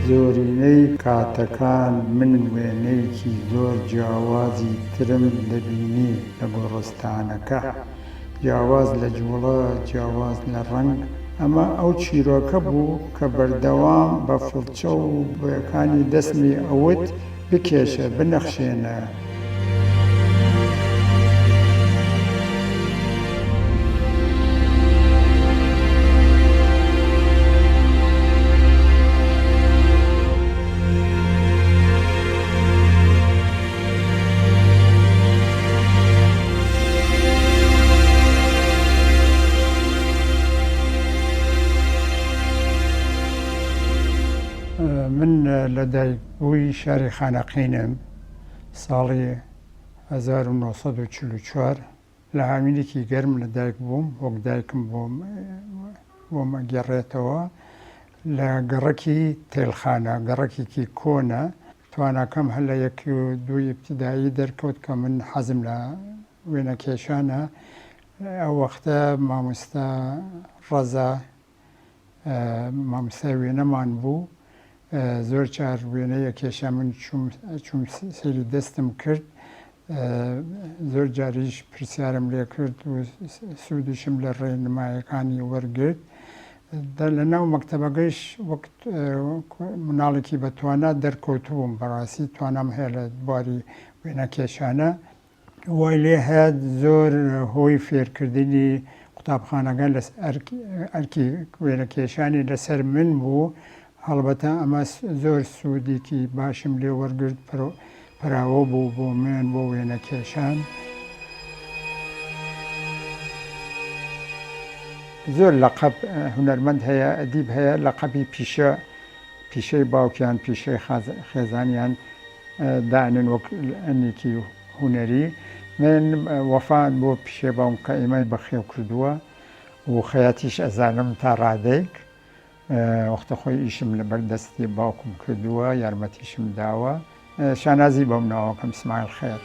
زۆرینەی کاتەکان من وێنەیەکی زۆر جیاوازی ترم دەبینی لە گۆڕستانەکە، جیاواز لە جوڵە، جیاواز لە ڕەنگ. ئەمە ئەو چیرۆکە بوو کە بەردەوام بە فڵچە و بۆیەکانی دەستمی ئەوت بکێشە، بنەخشێنە. من لەدایکبووی شاری خانەقینم، ساڵی 1944 لە هاوینێکی گەرم لەدایک بووم، وەک دایکم بۆم بۆم ئەگێڕێتەوە لە گەڕەکی تێلخانە، گەڕەکێکی کۆنە، تواناکەم هەر لە یەک و دووی ئیبتیدایی دەرکەوت کە من حەزم لە وێنەکێشانە، ئەو وەختە مامۆستا ڕەزا مامۆستای وێنەمان بوو، زۆر جار وێنەی ئەکێشا من چووم چووم سەیری دەستم کرد، زۆر جاریش پرسیارم لێ کرد و سوودیشم لە ڕێنمایەکانی وەرگرت. لە ناو مەکتەبەکەیش وەک مناڵێکی بە توانا دەرکەوتبووم، بەڕاستی توانام هەیە لە بواری وێنەکێشانە. وای لێ هات زۆر هۆی فێرکردنی قوتابخانەکە لە ئەرکی وێنەکێشانی لەسەر من بوو، هەڵبەتە ئەمە زۆر سوودێکی باشم لێ وەرگرت، پراوە بوو بۆ من بۆ وێنەکێشان. زۆر لەقەب هونەرمەند هەیە، ئەدیب هەیە لەقەبی پیشە، پیشەی باوکیان، پیشەی خێزانیان دانن وەک ئەنێکی هونەری. من وەفان بۆ پیشەی باوکم کە ئێمەی بەخێو کردووە و خەیاتیش ئەزانم تا ڕادەیەک. وەختە خۆی ئیشم لەبەر دەستی باوکم کردووە، یارمەتیشم داوە. شانازی بەم ناوەکەم سمایل خەیات.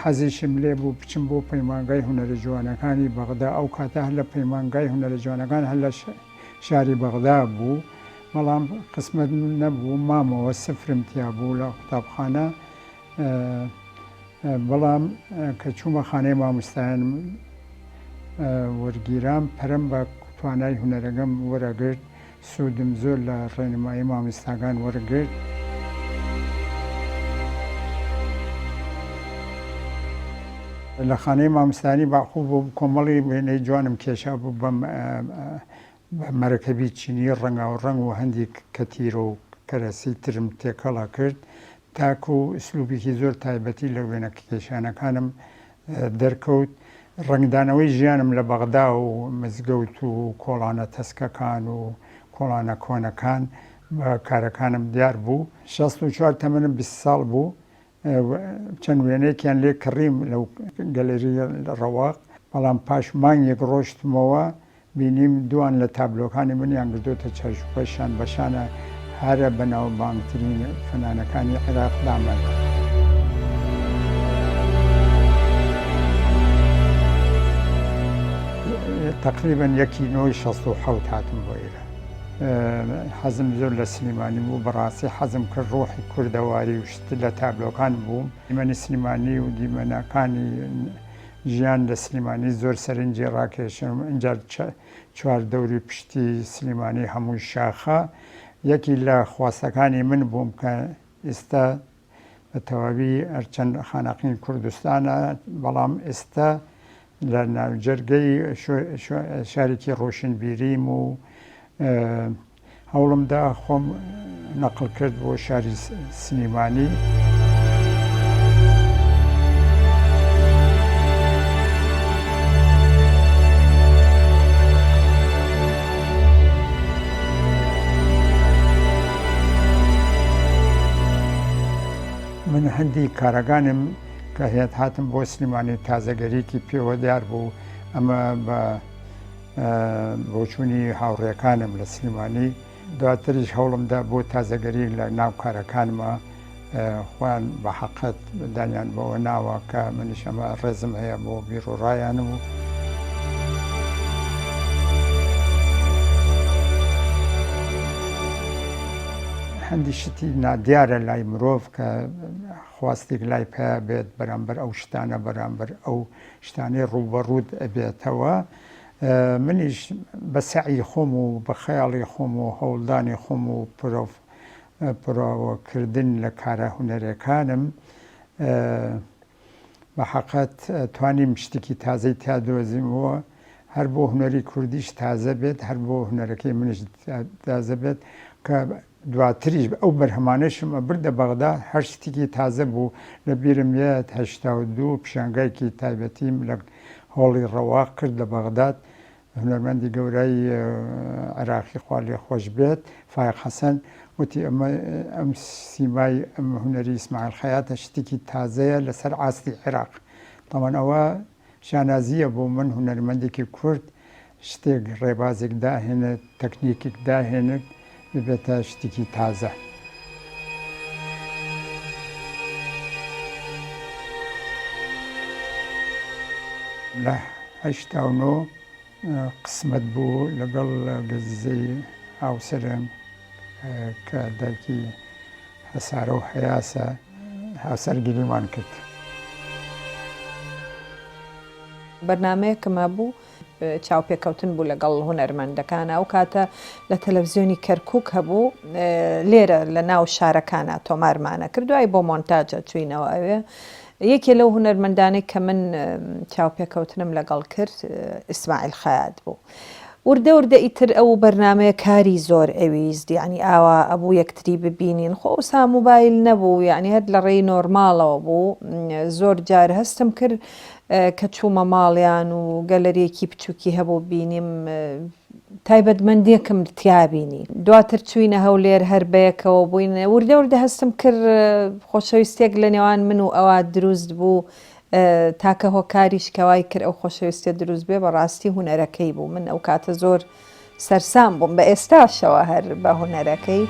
حەزیشم لێ بوو بچم بۆ پەیمانگای هونەرە جوانەکانی بەغدا، ئەو کاتە هەر لە پەیمانگای هونەرە جوانەکان هەر لە شاری بەغدا بوو، بەڵام قسمەت نەبوو مامەوە، سفرم تیا بوو لە قوتابخانە. بەڵام کە چوومە خانەی مامۆستایانم وەرگیرام، پەرەم بە توانای هونەرەکەم وەرەگرت، سوودم زۆر لە ڕێنمایی مامۆستاکان وەرگرت. لە خانەی مامۆستایانی بەعقوب بوو، کۆمەڵی وێنەی جوانم کێشابوو بەم بە مەرەکەبی چینی ڕەنگاوڕەنگ و هەندیک کەتیرە و کەرەسەی ترم تێکەڵ ئەکرد تاکو ئسلوبێکی زۆر تایبەتی لە وێنەکێشانەکانم دەرکەوت. ڕەنگدانەوەی ژیانم لە بەغدا و مزگەوت و کۆڵانە تەسکەکان و کۆڵانە کۆنەکان بە کارەکانم دیار بوو. 64 تەمەنم 20 ساڵ بوو چەند وێنەیەکیان لێ کڕیم لەو گەلەری ڕەواق، بەڵام پاش مانگێک ڕۆشتمەوە بینیم دوان لە تابلۆکانی منیان گرتۆتە چەرچوپە شان بە شانە هەرە بەناوبانگترین فەنانەکانی عێراق دامەن. تەقریبەن یەکی نۆی 67 هاتم بۆ ئێرە. حەزم زۆر لە سلیمانی بوو، بەڕاستی حەزم کرد ڕۆحی کوردەواری و شت لە تابلۆکان بوو. دیمەنی سلیمانی و دیمەنەکانی ژیان لە سلیمانی زۆر سەرنجی ڕاکێشم، ئینجا چواردەوری پشتی سلیمانی هەمووی شاخە. یەکی لە خواستەکانی من بووم کە ئیستا بە تەواوی هەرچەند خانەقین کوردستانە، بەڵام ئێستا لە ناوجەرگەی شارێکی ڕۆشنبیریم و هەوڵم دا خۆم نەقڵ کرد بۆ شاری سلیمانی. من هەندی کارەکانم کە هێت هاتم بۆ سلیمانی تازەگەریکی پێوە دیار بوو، ئەمە بە بۆچوونی هاوڕێکانم لە سلیمانی، دواتریش هەوڵمدا بۆ تازەگەری لە ناو کارەکانما. خۆیان بە حەقت دانیان بەوە ناوە کە منیش ئەمە ڕێزم هەیە بۆ بیروڕایان و هەندی شتی نادیارە لای مرۆڤ کە خواستێک لای پیا بێت بەرامبەر ئەو شتانە بەرامبەر ئەو شتانەی ڕووبەڕووت ئەبێتەوە منیش بە سەعی خۆم و بە خەیاڵی خۆم و هەوڵدانی خۆم و پرۆف پرۆوەکردن لە کارە هونەرێکانم بە حەقەت توانیم شتێکی تازەی تیا دۆزیمەوە هەر بۆ هونەری کوردیش تازە بێت هەر بۆ هونەرەکەی منیش تازە بێت کە دواتریش ئەو بەرهەمانەشم ئەبردە بەغدا هەر شتێکی تازە بوو لە بیرم یەت 82 پیشانگایکی تایبەتیم لە هۆڵی ڕەواق کرد لە بەغداد هونەرمەندی گەورای عێراقی خوا لێ خۆش بێت فایق حەسەن وتی ئەمە ئەم سیمای ئەم هونەری ئیسماعیل خەیاتە شتێکی تازەیە لەسەر ئاستی عێراق تەمان ئەوە شانازییە بۆ من هونەرمەندێکی کورد شتێک ڕێبازێک داهێنێت تەکنیکێک داهێنێت ببێتە شتێکی تازە. لە 89 قسمەت بوو لەگەڵ گەزیزەی هاوسەرم کە دایکی هەسارە و هەیاسە هاوسەرگیریمان کرد. بەرنامەیەکم هەبوو چاوپێکەوتن بوو لەگەڵ هونەرمەندەکان ئەو کاتە لە تەلەڤزیۆنی کەرکک هەبوو لێرە لە ناو شارەکانە تۆمارمانە کرد دوای بۆ مۆنتاجە چوینەوە ئەوێ یەکێ لەو هونەرمەندانەی کە من چاوپێکەوتنم لەگەڵ کرد ئیسماعیل خەیات بوو. وردە وردە ئیتر ئەو بەرنامەیە کاری زۆر ئەویست یعنی ئاوا ئەبوو یەکتری ببینین خۆ ئەوسا موبایل نەبوو یعنی هەر لە ڕێی نۆرماڵەوە بوو زۆر جار هەستم کرد کە چوومە ماڵیان و گەلەریەکی بچووکی هەبوو بینیم تایبەتمەندیەکم تیا بینی دواتر چووینە هەولێر هەر بەیەکەوە بووین وردە وردە هەستم کرد خۆشەویستێک لە نێوان من و ئەوا دروست بوو تاکە هۆکاریش کە وای کرد ئەو خۆشەویستیە دروست بێ بەڕاستی هونەرەکەی بوو من ئەو کاتە زۆر سەرسام بووم بە ئێستاشەوە هەر بە هونەرەکەی.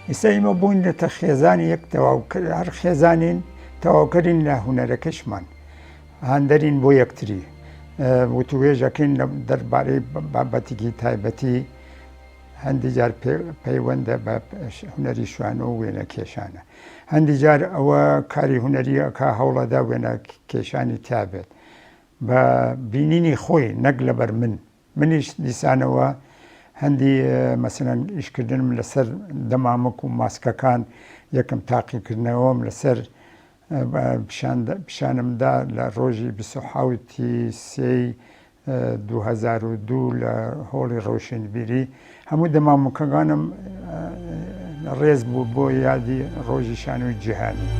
ئیستا ئیمە بووینەتە خێزانی یەک تەواوکەر هەر خێزانین تەواوکەرین لە هونەرەکەشمان هاندەرین بۆ یەکتری وتوێژەکەین لە دەربارەی بابەتێکی تایبەتی هەندی جار پەیوەندە بە هونەری شوانۆ و وێنە کێشانە هەندی جار ئەوە کاری هونەری ئەکا هەوڵەدا وێنە کێشانی تیابێت بە بینینی خۆی نەک لەبەر من منیش دیسانەوە هەندی مەسەلەن ئیشکردنم لەسەر دەمامک و ماسکەکان یەکەم تاقیکردنەوەم لەسەر پیشانمدا لە ڕۆژی 27 سێی 2002 لە هۆڵی ڕۆشنبیری هەموو دەمامکەکانم ڕێز بوو بۆ یادی ڕۆژی شانۆی جیهانی.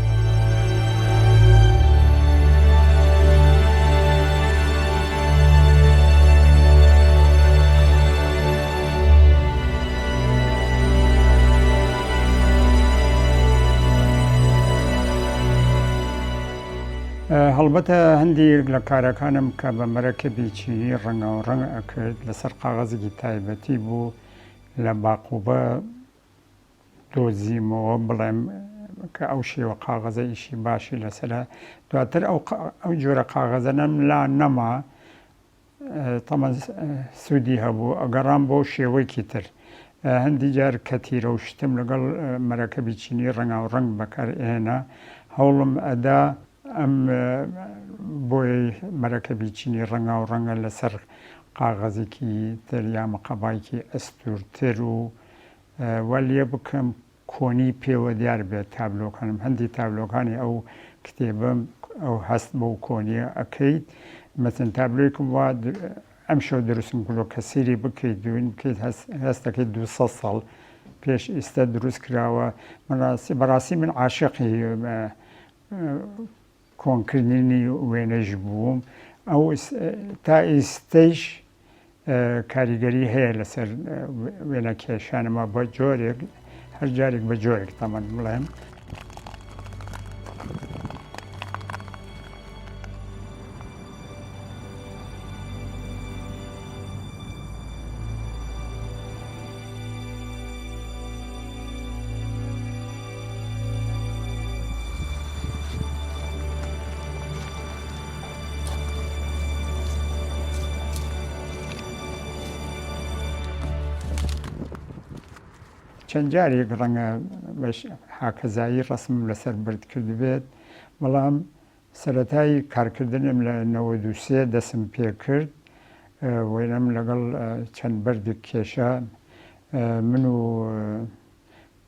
هەڵبەتە هەندێک لە کارەکانم کە بە مەرەکەبی چینی ڕەنگاوڕەنگ ئەکرد لەسەر قاغەزێکی تایبەتی بوو لە باقوبە دۆزیمەوە بڵێم کە ئەو شێوە قاغەزە ئیشی باشی لەسەرە دواتر ئەو ئەو جۆرە قاغەزەنەم لا نەما تەمەن سوودی هەبوو ئەگەڕام بۆ شێوەیەکی تر هەندی جار کەتیرە و شتم لەگەڵ مەرەکەبی چینی ڕەنگاو ڕەنگ بەکار ئێنا هەوڵم ئەدا ئەم بۆیەی مەرەکەبی چینی ڕەنگاو ڕەنگە لەسەر قاغەزێکی تر یا مقەبایکی ئەستوورتر و وا لێ بکەم کۆنی پێوە دیار بێت تابلۆکانم هەندی تابلۆکانی ئەو کتێبەم ئەو هەست بەو کۆنیە ئەکەیت مەسەن تابلۆیکم وا ئەمشەو دروستم کردوە کە سەیری بکەیت دوین بکەیت هەست دەکەیت 200 ساڵ پێش ئیستا دروست کراوە بەڕاستی من عاشقی کۆنکردنی وێنەش بووم ئەو تا ئیستەیش کاریگەری هەیە لەسەر وێنە کێشانەمە بە جۆرێک هەر جارێک بە جۆرێک تەمەن بڵێم. چەند جارێک ڕەنگە بەش هاکەزایی ڕەسمم لەسەر بەرد کردبێت، بەڵام سەرەتای کارکردنم لە 93 دەسم پێکرد، وێنەم لەگەڵ چەند بەردێک کێشا، من و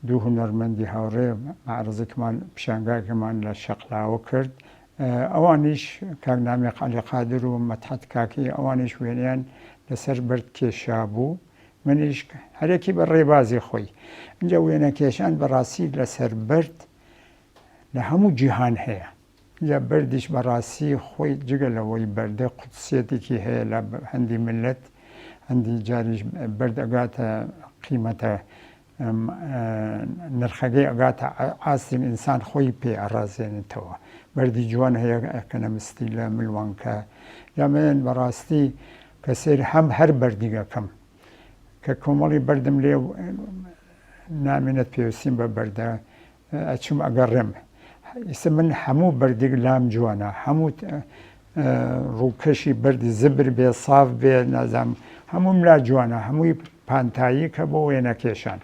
دوو هونەرمەندی هاوڕێ مەعرەزێکمان پیشانگاکەمان لە شەقلاوە کرد، ئەوانیش کاک نامیق عەلی قادر و مەدحەت کاکەیی ئەوانیش وێنەیان لەسەر بەرد کێشابوو، منیش هەرێکی بە ڕێبازی خۆی. ئینجا وێنەکێشان بەڕاستی لەسەر بەرد لە هەموو جیهان هەیە. ئینجا بەردیش بەڕاستی خۆی جگە لەوەی بەردە قودسیەتێکی هەیە لە هەندی مللەت، هەندی جاریش بەرد ئەگاتە قیمەتە نرخەکەی ئەگاتە ئاستێک ئینسان خۆی پێ ئەڕازێنێتەوە. بەردی جوان هەیە ئەکەنە مستیلە، ملوانکە. جا من بەڕاستی کە سەیر هەم هەر بەردیگ ئەکەم کە کۆمەڵی بەردم لێ نامێنێت پێویستیم بە بەردە ئەچم ئەگەڕێم ئیستا من هەموو بەردێک لام جوانە هەموو ڕووکەشی بەردی زبر بێ ساف بێ نازام هەمووم لا جوانە هەمووی پانتایی کە بۆ وێنەکێشان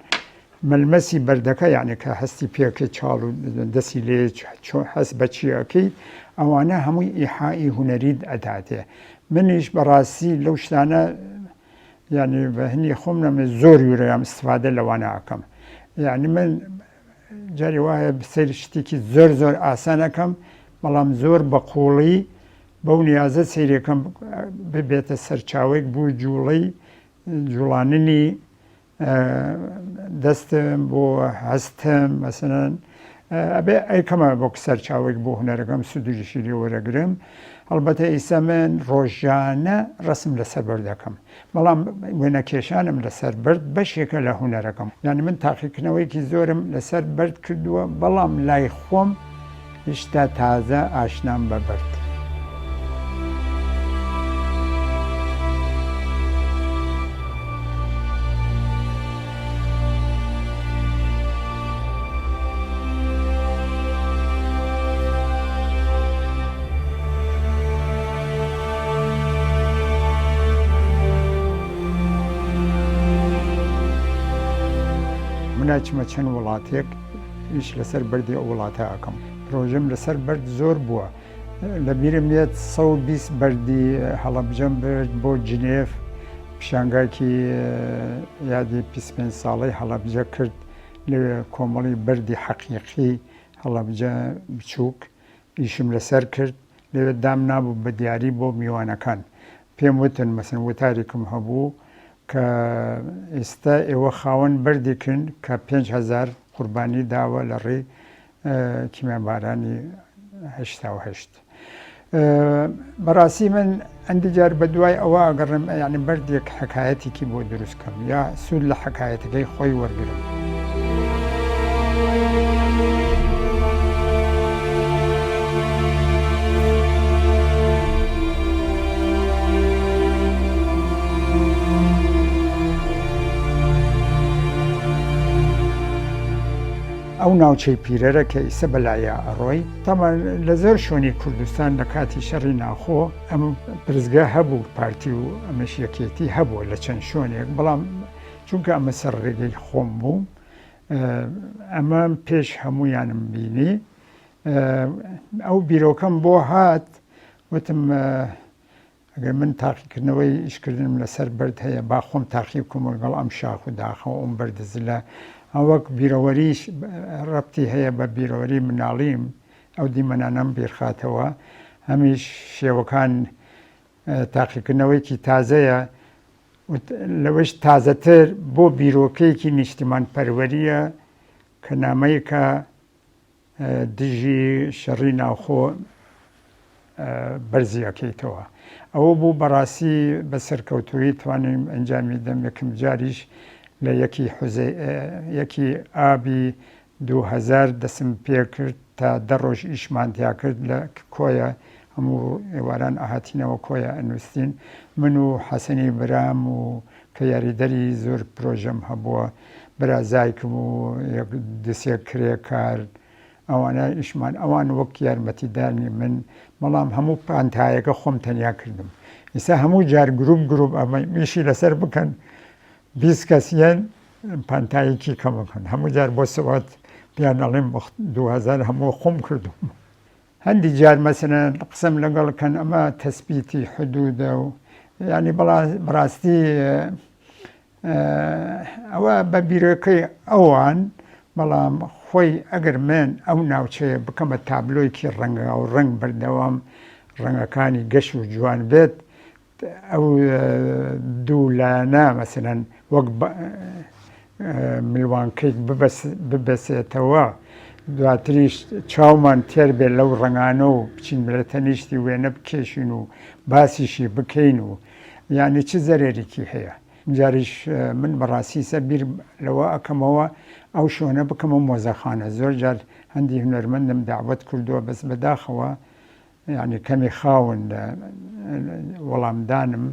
مەلمەسی بەردەکە یعنی کە هەستی پێکەی چاڵ و دەسی لێ هەست بە چی ئەکەی ئەوانە هەمووی ئیحائی هونەریت ئەداتێ منیش بەڕاستی لەو شتانە یعنی بە هەنی خۆم نەمێ زۆر یورەیام استفادە لەوانە ئەکەم یعنی من جاری وایە سەیر شتێکی زۆر زۆر ئاسان ئەکەم بەڵام زۆر بە قوڵی بەو نیازە سەیرەکەم ببێتە سەرچاوەیەک بۆ جوڵەی جوڵاننی دەستم بۆ هەستم مەسەلەن ئەبێ ئەیکەمە وەک سەرچاوەیەک بۆ هونەرەکەم سوودیشی لێ وەرەگرم هەڵبەتە ئیستا من ڕۆژانە ڕەسم لەسەر بەرد دەکەم بەڵام وێنەکێشانم لەسەر بەرد بەشێکە لە هونەرەکەم یعنی من تاقیکردنەوەیەکی زۆرم لەسەر بەرد کردووە بەڵام لای خۆم هیشتا تازە ئاشنام بە بەرد. من ئەچمە چەند وڵاتێک ئیش لەسەر بەردی ئەو وڵاتە ئەکەم. پرۆژەم لەسەر بەرد زۆر بووە. لە بیرم یەت 120 بەردی هەڵەبجەم برد بۆ جنێف پیشانگاکی یادی 25 ساڵەی هەڵەبجە کرد لەوێ کۆمەڵی بەردی حەقیقی هەڵەبجە بچووک ئیشم لەسەر کرد لەوێ دام نابوو بە دیاری بۆ میوانەکان پێم وتن مەسن وتارێکم هەبوو کە ئێستا ئێوە خاوەن بەردێکن کە 5000 قوربانی داوە لە ڕێی کیمیابارانی 88 بەڕاستی من ئەندی جار بە دوای ئەوە ئەگەڕم یعنی بەردێک حکایەتێکی بۆ دروست کەم یا سوود لە حکایەتەکەی خۆی وەرگرم. ئەو ناوچەی پیرەرە کە ئیسە بەلایا ئەڕۆی تەبعەن لە زۆر شوێنی کوردستان لە کاتی شەڕی ناخۆ ئەم پرسگە هەبوو پارتی و ئەمەش یەکێتی هەبووە لە چەند شوێنێک بەڵام چونکە ئەمە سەر ڕێگەی خۆم بوو ئەمە پێش هەمویانم بینی ئەو بیرۆکەم بۆ هات وتم ئەگەر من تاقیکردنەوەی ئیشکردنم لەسەر بەرد هەیە با خۆم تاقی بکەم لەگەڵ ئەم شاخ و داخە و ئەم بەردە زلە وەک بیرەوەریش ڕەبتی هەیە بە بیرەوەری مناڵیم ئەو دیمەنانەم بیرخاتەوە هەمیش شێوەکان تاقیکردنەوەیەکی تازەیە لەوەش تازەتر بۆ بیرۆکەیەکی نیشتیمان پەروەریە کە نامەیەکە دژی شەڕی ناوخۆ بەرزی ئەکەیتەوە. ئەوە بوو بەڕاستی بە سەرکەوتوویی توانیم ئەنجامی دەم یەکم جاریش لە یەکی حوزەی یەکی ئابی 2000 دەسم پێکرد تا دە ڕۆژ ئیشمان تیا کرد لە کۆیە هەموو ئێواران ئەهاتینەوە کۆیە ئەنووستین من و حەسەنی برام و کە یاریدەری زۆر پرۆژەم هەبووە برازایکم و یەک دوسێ کرێکار ئەوانە ئیشمان ئەوان وەک یارمەتیدانی من بەڵام هەموو پانتایەکە خۆم تەنیا کردم ئیسا هەموو جار گروپ گروپ ئەمە ئیشی لەسەر بکەن 20 کەس یەن. پانتایەکی کەمەکەن هەموو جار بۆ سوات پیان ئەڵێم 2000 هەموو خۆم کردوم هەندی جار مەسەلەن قسەم لەگەڵ کەن ئەمە تەسبیتی حدودە و یعنی بەڕاستی ئەوە بە بیرۆکەی ئەوان بەڵام خۆی ئەگەر من ئەو ناوچەیە بکەمە تابلۆیکی ڕەنگا و ڕەنگ بەردەوام ڕەنگەکانی گەش و جوان بێت ئەو دوو لایەنە مەسەلەن وەک ملوانکەیک ببەسێتەوە دواتریش چاومان تێر بێت لەو ڕەنگانە و بچین لە تەنیشتی وێنە بکێشین و باسیشی بکەین و یعنی چ زەرەرێکی هەیە جاریش من بەڕاستی سە بیر لەوە ئەکەمەوە ئەو شوێنە بکەمە مۆزەخانە زۆر جار هەندی هونەرمەندم داوت کردووە بەس بەداخەوە یانی کەمی خاون لە وەڵامدانم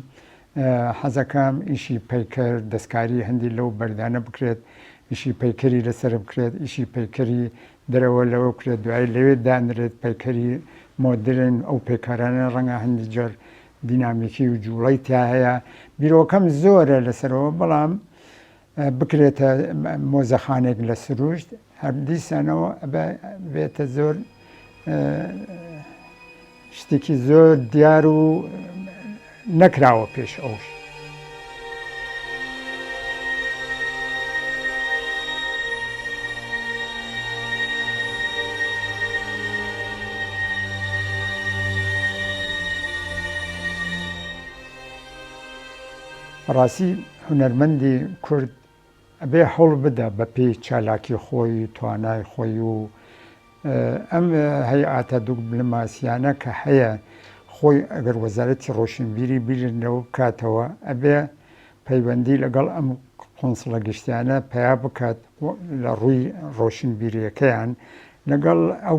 حەزەکەم ئیشی پەیکەر دەستکاری هەندی لەو بەردانە بکرێت ئیشی پەیکەری لەسەر بکرێت ئیشی پەیکەری دەرەوە لەوە بکرێت دوایی لەوێ دانرێت پەیکەری مۆدرن ئەو پەیکارانە ڕەنگە هەندی جار دینامیکی و جوڵەی تیا هەیە بیرۆکەم زۆرە لەسەرەوە بەڵام بکرێتە مۆزەخانێک لە سروشت هەر دیسانەوە بێتە زۆر شتێکی زۆر دیار و نەکراوە پێش ئەوش. بەڕاستی هونەرمەندی کورد ئەبێ هەوڵ بدا بە پێی چالاکی خۆی و توانای خۆی و ئەم هەیئاتە دوگبلماسیانە کە هەیە خۆی ئەگەر وەزارەتی ڕۆشنبیری بیر لەوە بکاتەوە ئەبێ پەیوەندی لەگەڵ ئەم قونسڵە گشتیانە پەیا بکات لە ڕووی ڕۆشنبیریەکەیان لەگەڵ ئەو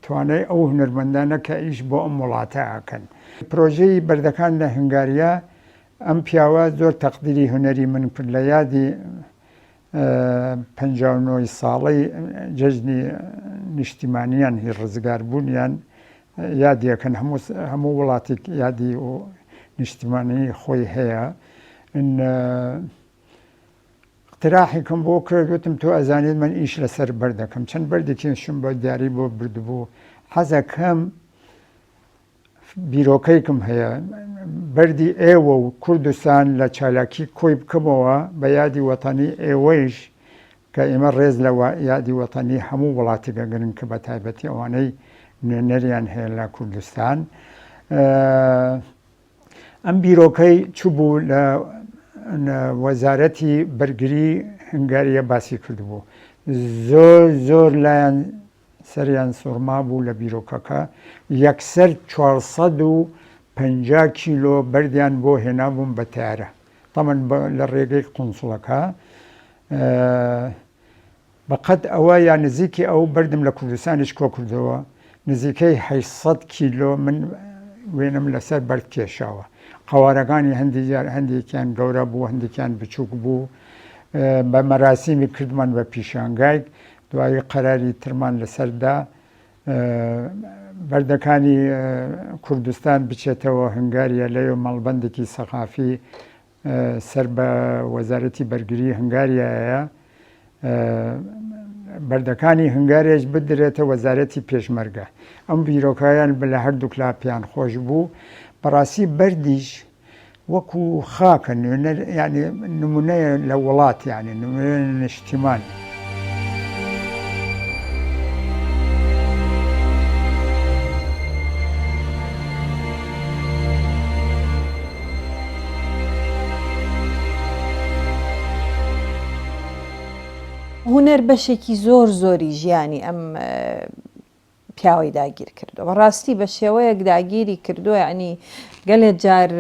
توانای ئەو هونەرمەندانە کە ئیش بۆ ئەم وڵاتە ئەکەن. پرۆژەی بەردەکان لە هنگاریا ئەم پیاوە زۆر تەقدیری هونەری من کرد لە یادی 59 ساڵەی جەژنی نیشتیمانیان هی ڕزگاربوونیان یادیەکەن هەموو هەموو وڵاتێک یادی نیشتیمانی خۆی هەیە اقتراحێکم بۆ کرد وتم تۆ ئەزانیت من ئیش لەسەر بەردەکەم چەند بەردێکیشم بە دیاری بۆ بردبوو حەزەکەم بیرۆکەیکم هەیە بەردی ئێوە و کوردستان لە چالاکی کۆی بکەمەوە بە یادی وەتەنی ئێوەیش کە ئێمە ڕێز لە یادی وەتەنی هەموو وڵاتێک ئەگرن کە بە تایبەتی ئەوانەی نوێنەریان هەیە لە کوردستان ئەم بیرۆکەی چوبوو لە وەزارەتی بەرگری هنگاریە باسی کردبوو زۆر زۆر لایەن سەریان سوڕما بوو لە بیرۆکەکە یەکسەر 450 کیلۆ بەردیان بۆ هێنابووم بە تارە تەمەن لە ڕێگەی قونسڵەکە بە قەد ئەوە یا نزیکی ئەو بەردم لە کوردستانیش کۆ کردەوە، نزیکەی 800 کیلۆ من وێنەم لەسەر بەرد کێشاوە. قەوارەکانی هەندی جار هەندێکیان گەورە بوو، هەندێکیان بچووک بوو. بە مەراسیمی کردمان بە پیشانگایک، دوایی قەراری ترمان لەسەر دا بەردەکانی کوردستان بچێتەوە هنگاریا لەوێ مەڵبەندێکی سەقافی سەر بە وەزارەتی بەرگری هەنگاریایە بەردەکانی هەنگاریش بدرێتە وەزارەتی پێشمەرگە ئەم بیرۆکایان لە هەردووکلا پێیان خۆش بوو بەڕاستی بەردیش وەکو خاکە نوێنەر یعنی نمونەیە لە وڵات یعنی نمونە نیشتیمان. هونەر بەشێکی زۆر زۆری ژیانی ئەم پیاوەی داگیر کردووە بەڕاستی بە شێوەیەک داگیری کردووە یعنی گەلێ جار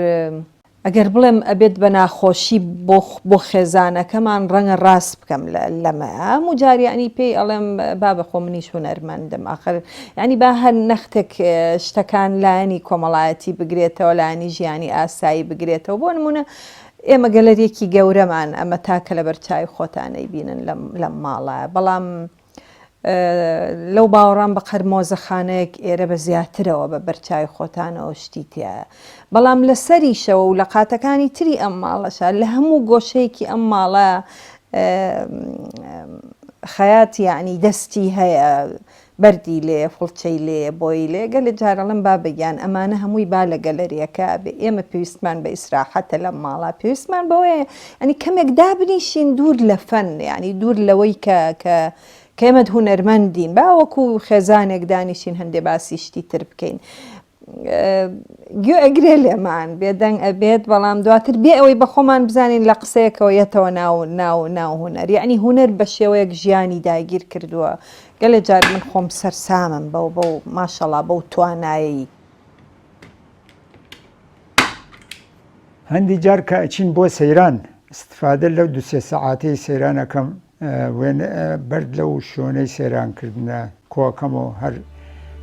ئەگەر بڵێم ئەبێت بە ناخۆشی بۆ بۆ خێزانەکەمان ڕەنگە ڕاست بکەم لەمە هەموو جار یعنی پێی ئەڵێم بابە خۆ منیش هونەرمەندم ئاخر یعنی با هەر نەختێک شتەکان لایەنی کۆمەڵایەتی بگرێتەوە لایەنی ژیانی ئاسایی بگرێتەوە بۆ نمونە ئێمە گەلەریەکی گەورەمان ئەمە تاکە لەبەر چاوی خۆتان ئەیبینن لەم لەم ماڵە بەڵام. لەو باوەڕام بە قەر مۆزەخانەیەک ئێرە بە زیاترەوە بە بەرچاوی خۆتانەوە شتی تیایە بەڵام لە سەریشەوە و لە قاتەکانی تری ئەم ماڵەشە لە هەموو گۆشەیەکی ئەم ماڵە خەیات یعنی دەستی هەیە بەردی لێ فڵچەی لێ بۆی لێ گەلێ جار ئەڵێم بابە گیان ئەمانە هەمووی با لە گەلەریەکە بێ ئێمە پێویستمان بە ئیسراحەتە لەم ماڵە پێویستمان بەوەیە ینی کەمێک دابنیشین دوور لە فەن ینی دوور لەوەی کە کە کە ئێمە هونەرمەندین با وەکو خێزانێک دانیشین هەندێ باسی شتی تر بکەین گوێ ئەگرێ لێمان بێدەنگ ئەبێت بەڵام دواتر بێ ئەوەی بە خۆمان بزانین لە قسەیەکەوە یەتەوە ناو ناو ناو هونەر یعنی هونەر بە شێوەیەک ژیانی داگیر کردووە گەلێ جار من خۆم سەرسامم بەو بەو ماشەڵا بەو توانایی. هەندی جار کە ئەچین بۆ سەیران ئیستفادە لەو دو سێ سەعاتەی سەیران ئەکەم وێنە بەرد لەو شۆنەی سەیران کردنە کۆکەم و هەر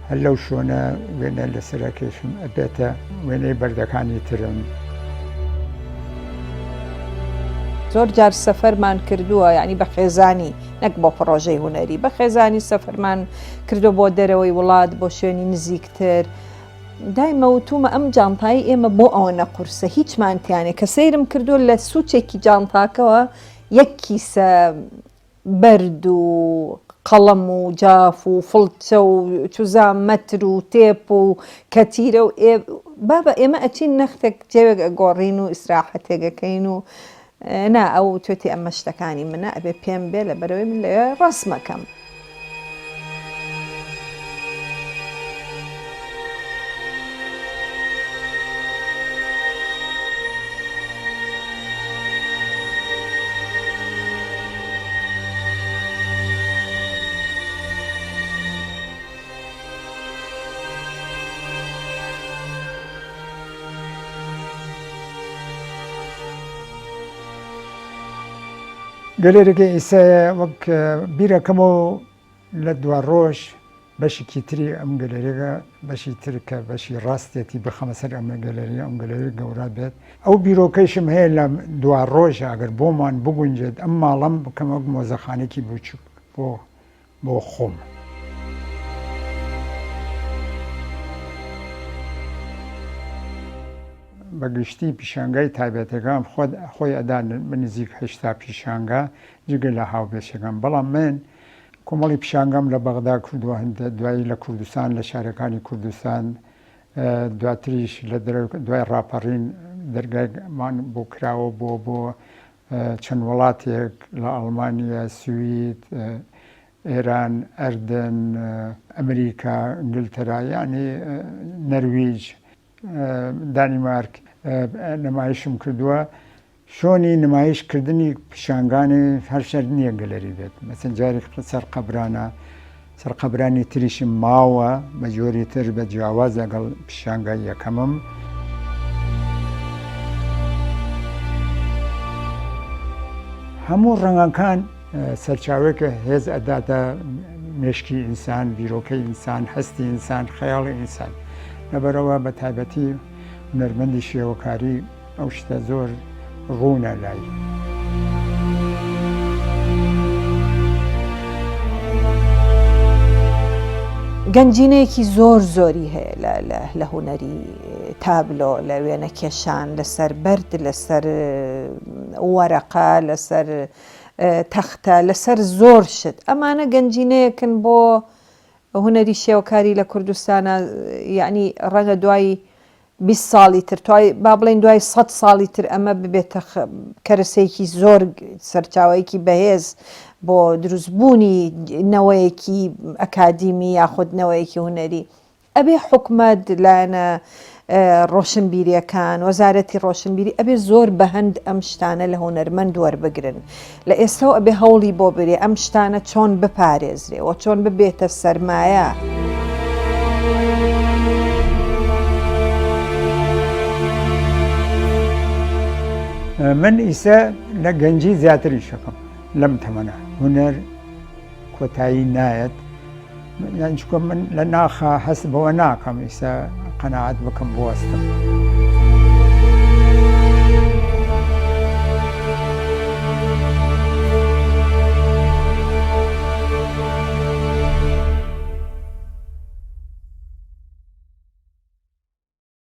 هەر لەو شۆنە وێنە لەسەر ئەکێشم ئەبێتە وێنەی بەردەکانی ترم. زۆر جار سەفەرمان کردووە یعنی بە خێزانی نەک بۆ پڕۆژەی هونەری بە خێزانی سەفەرمان کردو بۆ دەرەوەی وڵات بۆ شوێنی نزیکتر دایمە وتومە ئەم جانتایی ئێمە بۆ ئەوەنە قورسە هیچمان تیانێ کە سەیرم کردو لە سوچێکی جانتاکەوە یەک کیسە بەرد و قەڵەم و جاف و فڵچە و چوزام مەتر و تێپ و کەتیرە و ئێ بابە ئێمە ئەچین نەختێک جەوێک ئەگۆڕین و ئیسراحەتێک ئەکەین و نا ئەو وتوێتی ئەمە شتەکانی منە ئەبێ پێم بێ لەبەرئەوەی من لەوێ ڕەسمەکەم. گەلێرەکەی ئیسایە وەک بیرەکەمەوە لە دواڕۆژ بەشێکی تری ئەم گەلەریەکە بەشی تر کە بەشی ڕاستێتی بخەمە سەر ئەم گەلەری ئەم گەلەری گەورە بێت ئەو بیرۆکەیشم هەیە لە دواڕۆژ ئەگەر بۆمان بگونجێت ئەم ماڵەم بکەم وەک مۆزەخانێکی بچووک بۆ بۆ خۆم. بە گشتی پیشانگای تایبەتەکان خۆت خۆی ئەدا نزیک 80 پیشانگا جگە لە هاوبەشەکان بەڵام من کۆمەڵی پیشانگام لە بەغدا کردووە هەندە دوایی لە کوردستان لە شارەکانی کوردستان دواتریش لە دوای ڕاپەڕین دەرگایمان بۆ کراوە بۆ بۆ چەند وڵاتێک لە ئەڵمانیا، سوید، ئێران، ئەردەن، ئەمریکا، ئینگلتەرا یانی نەرویج، دانیمارک نمایشم کردووە. شۆنی نمایش کردنی پیشانگانی هەر شەرت نییە گەلەری بێت مەسەن جارێک سەر قەبرانە سەر قەبرانی تریشم ماوە بە جۆری تر بە جیاواز لەگەڵ پیشانگای یەکەمم. هەموو ڕەنگەکان سەرچاوەیەکە هێز ئەداتە مێشکی ئینسان، بیرۆکەی ئینسان، هەستی ئینسان، خەیاڵی ئینسان. لەبەرئەوە بە تایبەتی هونەرمەندی شێوەکاری ئەو شتە زۆر ڕوونە لای. گەنجینەیەکی زۆر زۆری هەیە لە هونەری تابلۆ لە وێنەکێشان لەسەر بەرد لەسەر وەرەقە لەسەر تەختە لەسەر زۆر شت ئەمانە گەنجینەیەکن بۆ هونەری شێوەکاری لە کوردستانا یەعنی ڕەنگە دوای 20 ساڵی تر توای با بڵێین دوای سەد ساڵی تر ئەمە ببێتە کەرەسەیەکی زۆر سەرچاوەیەکی بەهێز بۆ دروستبوونی نەوەیەکی ئەکادیمی یاخود نەوەیەکی هونەری ئەبێ حکومەت، لایەنە ڕۆشنبیریەکان، وەزارەتی ڕۆشنبیری ئەبێ زۆر بەهەند ئەم شتانە لە هونەرمەند وەربگرن. لە ئێستەوە ئەبێ هەوڵی بۆ برێ ئەم شتانە چۆن بپارێزرێ و چۆن ببێتە سەرمایە. من ئیسە لە گەنجی زیاتر ئیشەکەم لەم تەمەنە هونەر کۆتایی نایەت یان چونکە من لە ناخا هەست بەوە ناکەم ئیسا قەناعەت بکەم بوەستم.